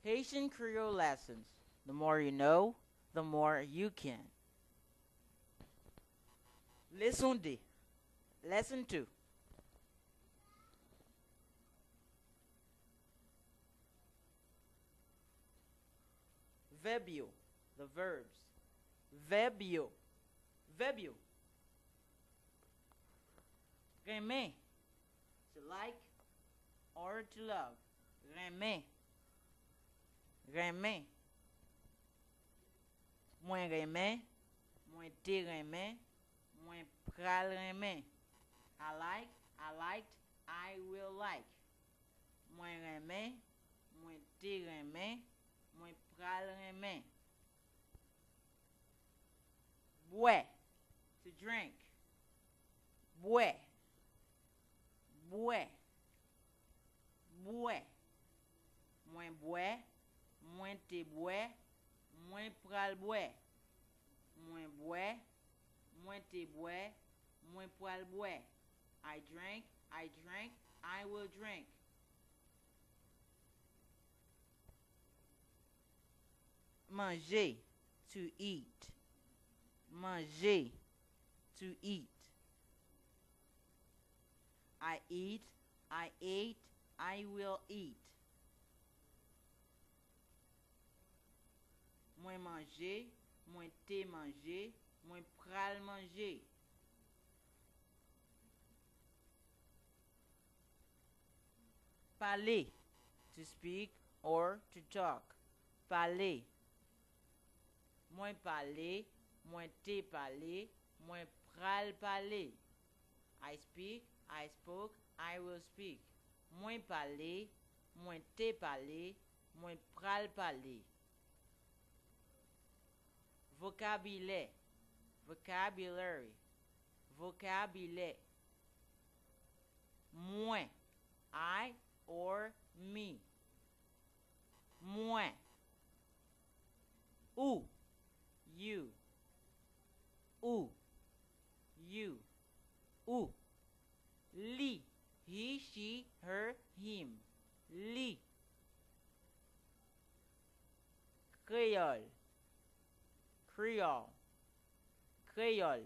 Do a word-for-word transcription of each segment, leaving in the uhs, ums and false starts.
Haitian Creole lessons. The more you know, the more you can. Leson de. Lesson two. Vèb yo. The verbs. Vèb yo. Vèb yo. Renmen. To like or to love. Renmen. Renmen. Mwen renmen. Mwen te renmen. Mwen pral renmen. I like, I liked, I will like. Mwen renmen. Mwen te renmen. Mwen pral renmen. Bwè. To drink. Bwè. Bwè. Bwè. Mwen bwè. Mwen te bwè. Mwen pral bwè. Mwen bwè. Mwen te bwè. Mwen pral bwè. I drank. I drank. I will drink. Manje. To eat. Manje. To eat. I eat. I ate. I will eat. Mwen manje. Mwen te manje. Mwen pral manje. Pale. To speak or to talk. Pale. Mwen pale. Mwen te pale. Mwen pral pale. I speak. I spoke. I will speak. Mwen pale. Mwen te pale. Mwen pral pale. Vokabilè. Vocabulary. Vokabilè. Mwen. I or me. Mwen. Ou. You. Ou. You. Ou. Li. He, she, her, him. Li. Kreyòl. Creole. Kreyòl.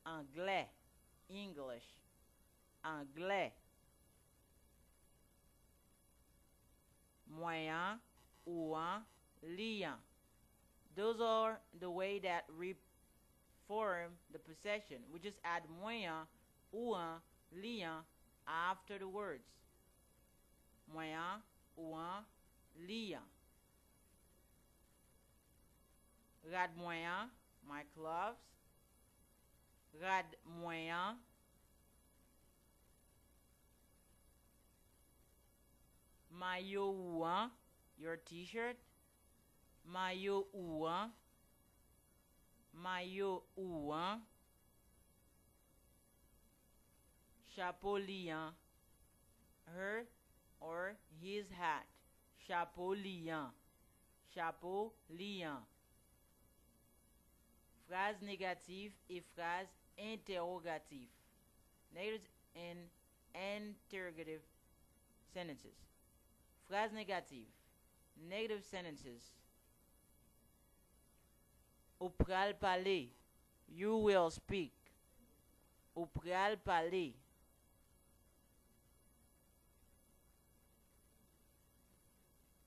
Anglè. English. Anglè. Mwen an, ou an, li an. Those are the way that we form the possession. We just add mwen an, ou an, li an after the words. Mwen an, ou an, li an. Rad mwen an, my gloves. Rad mwen an. Mayo ou an, your t-shirt. Mayo ou an. Mayo ou an. Chapo li an. Her or his hat. Chapo li an. Chapo li an. Fraz negatif e fraz entèwogatif. Negative and interrogative sentences. Fraz negatif. Negative sentences. Ou pral pale. You will speak. Ou pral pale.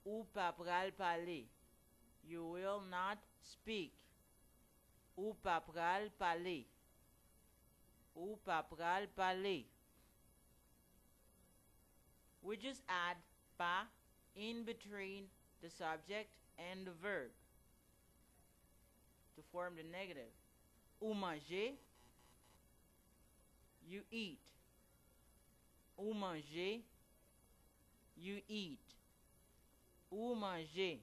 Ou pa pral pale. You will not speak. Ou pa pral pale. Ou pa pral pale. We just add pa in between the subject and the verb to form the negative. Ou manje. You eat. Ou manje. You eat. Ou manje.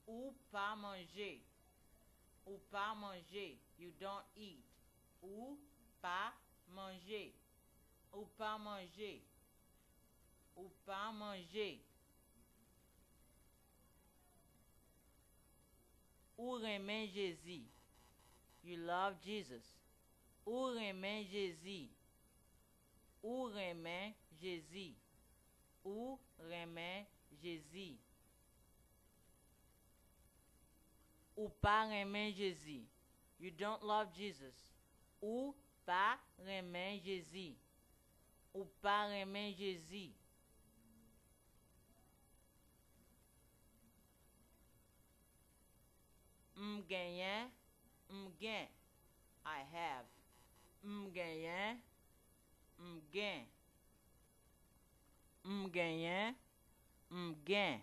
Ou pa manje. Ou pa manje. You don't eat. Ou pa manje. Ou pa manje. Ou pa manje. Ou renmen Jezi. You love Jesus. Ou renmen Jezi. Ou renmen Jezi. Ou renmen Jezi. Ou pa renmen Jezi. You don't love Jesus. Ou pa renmen Jezi. Ou pa renmen Jezi. M genyen, m gen. I have. M genyen, m gen. M genyen, m gen.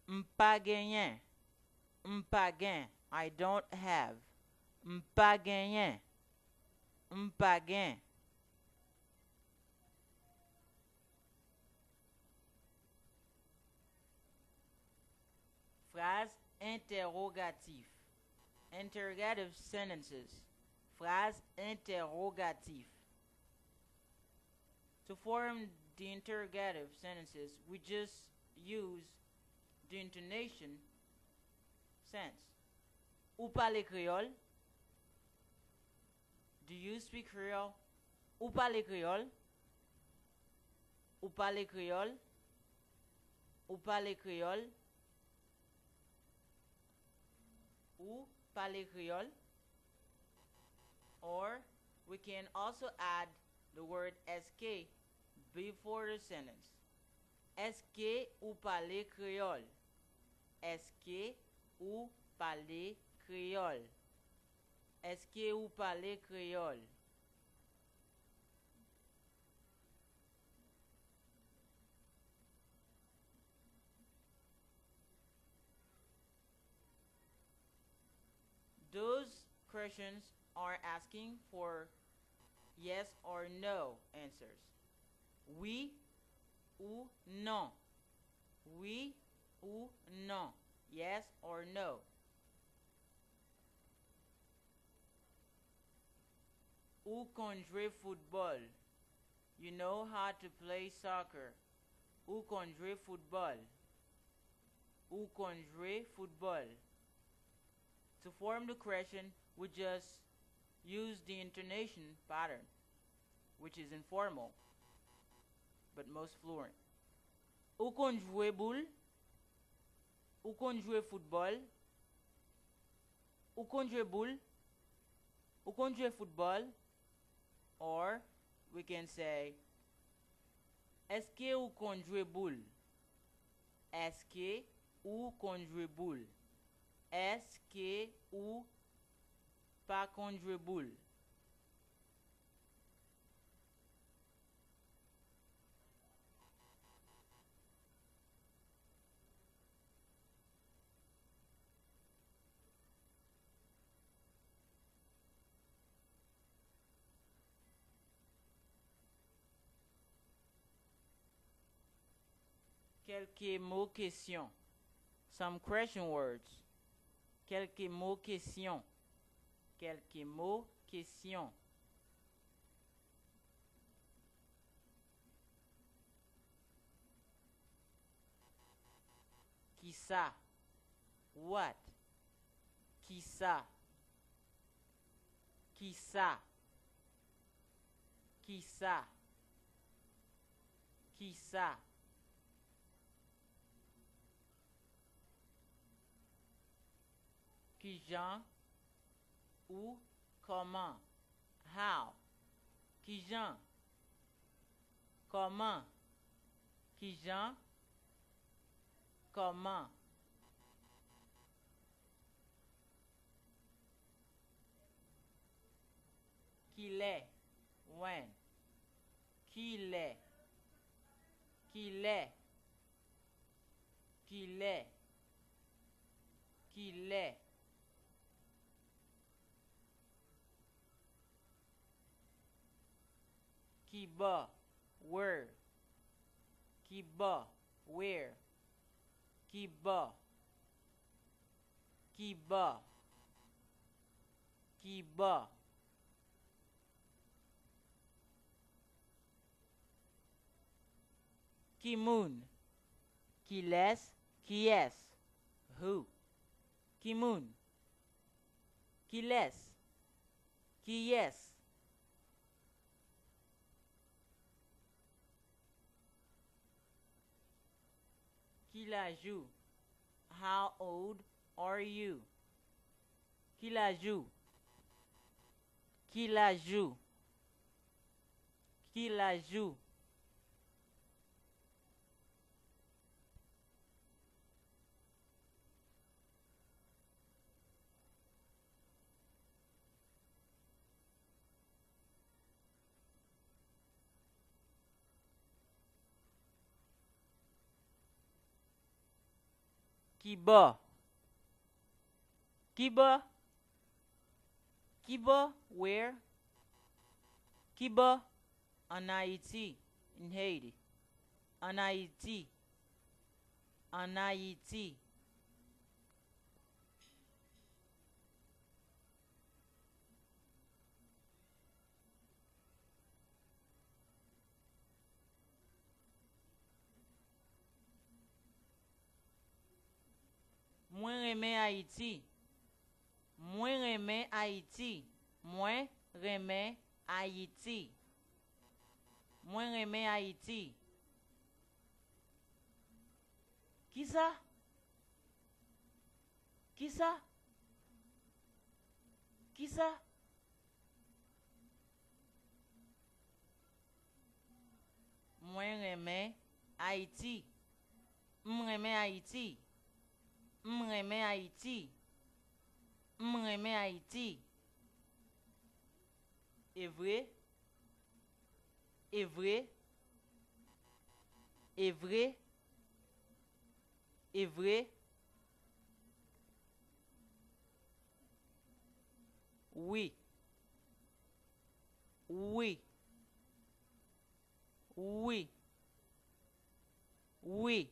M pa genyen, m pa gen. I don't have. M pa genyen, m pa gen. Fraz entèwogatif. Interrogative sentences. Fraz entèwogatif. To form the interrogative sentences, we just use the intonation sense. Ou pale kreyòl? Do you speak Creole? Ou pale kreyòl? Ou pale kreyòl? Ou pale kreyòl? Ou pale kreyòl? Or, we can also add the word S K before the sentence. Èske ou pale kreyòl? Èske ou pale kreyòl? Èske ou pale kreyòl? Those questions are asking for yes or no answers. Wi ou non. Wi ou non. Yes or no. Ou konn jwe foutbòl. You know how to play soccer. Ou konn jwe foutbòl. Ou konn jwe foutbòl. To form the question, we just use the intonation pattern, which is informal, but most fluent. Ou konn jwe boul? Ou konn jwe foutbòl? Ou konn jwe boul? Ou konn jwe foutbòl? Or, we can say, èske ou konn jwe boul? Èske ou konn jwe boul? Èske ou pa konn jwe boul? Kèlke mo kesyon. Some question words. Kèlke mo kesyon. Kèlke mo kesyon. Kisa? What? Kisa? Kisa? Kisa? Kisa? Kijan ou kòman? How? Kijan? Kòman? Kijan? Kòman? Kilè? When? Kilè? Kilè? Kilè? Kilè? Kibò? Where? Kibò? Where? Kibò? Kibò? Kibò? Ki moun? Kilès? Kiyès? Who? Ki moun? Kilès? Kiyès? Ki laj ou? How old are you? Ki laj ou? Ki laj ou? Ki laj ou? Kibò? Kibò? Kibò? Where? Kibò? Ann Ayiti. In Haiti. Ann Ayiti. Ann Ayiti. Mwen renmen Ayiti. Mwen renmen Ayiti. Mwen renmen Ayiti. Mwen renmen Ayiti. Kisa? Kisa? Kisa? Mwen renmen Ayiti. M renmen Ayiti. M renmen Ayiti. M renmen Ayiti. E vre? E vre? E vre? E vre? Wi. Wi. Wi. Wi.